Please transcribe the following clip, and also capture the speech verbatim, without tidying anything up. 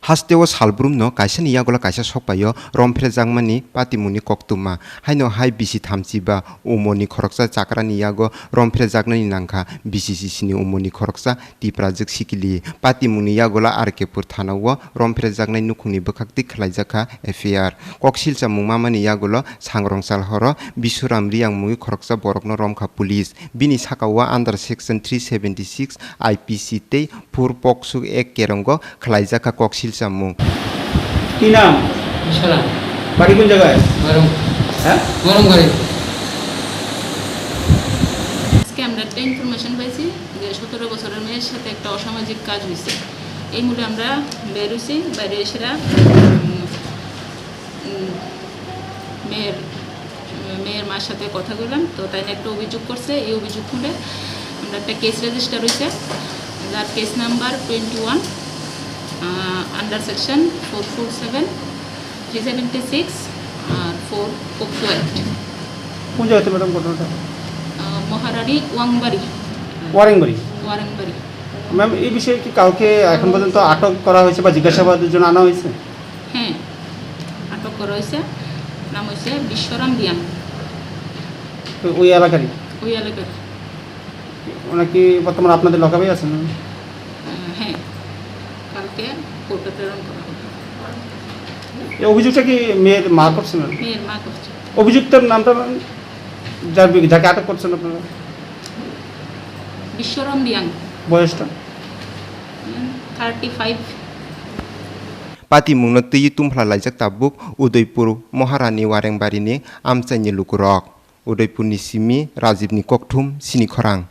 Hasteo salbrumno kaisani yagulo kaisa sokpaio romphrjakmani patimungni koktwma. Haino hai bisi thamchi ba umorni khoroksa chakrani yago romphrjaknani nangkha bisi sisini umorni khoroksa Tiprajwk sikili. Patimungni yagulo R K pur thanao romphrjaknai nukhungni bwkhaktwi khwlaijakha F I R. Koksilchamung mamani yagulo sangrong sal horo Bisuram Riyang mungwi khoroksa borokno romkha police. Bini sakao under section three seventy six I P C tei phur poksuk ek kerongo khwlaijakha koksilchamung. কি নাম? বিশ্বনাথ। বাড়ি কোন জায়গায়? গরম। হ্যাঁ? গরম করে। আজকে আমরা একটা ইনফরমেশন পাইছি যে সতেরো বছরের মেয়ের সাথে একটা অসামাজিক কাজ হয়েছে। এই মূলে আমরা বের হইছি, বাইরে এসে উম, উম, মেয়ের, মেয়ের মার সাথে কথা বললাম, তো তাই একটা অভিযোগ করছে। এই অভিযোগ তুলে আমরা একটা কেস রেজিস্টার হয়েছে, যার case number twenty one, under section four four seven, three seventy six R four POCSO act. কোন জায়গাতে ম্যাডাম ঘটনাটা? মহারানী ওয়াংবাড়ি। ওয়ারেংবাড়ি। ওয়ারেংবাড়ি। ম্যাম, এই বিষয়ে কি কাউকে এখন পর্যন্ত আটক করা হয়েছে বা জিজ্ঞাসাবাদের জন্য আনা হয়েছে? হ্যাঁ, আটক করা হয়েছে। নাম হচ্ছে বিশ্বরাম রিয়াং। তো ওই এলাকারই? ওই এলাকার। ওনার কি বর্তমানে আপনাদের লকআপেই আছেন? আহ, হ্যাঁ, কালকে কোর্টে প্রেরণ করা হবে। এই অভিযোগটা কি মেয়ের মা করছে, ম্যাম? মেয়ের মা করছে। অভিযুক্তর নামটা, ম্যাম, যার বি-, যাকে আটক করছেন আপনারা? বিশ্বরাম রিয়াং। বয়সটা? উম, thirty five. Patimungno twiwi tumphlalaijak tabuk Udaipur Moharani Warengbarini amchaini lukurok. Udaipurni simi Rajibni kokthum sini khorang.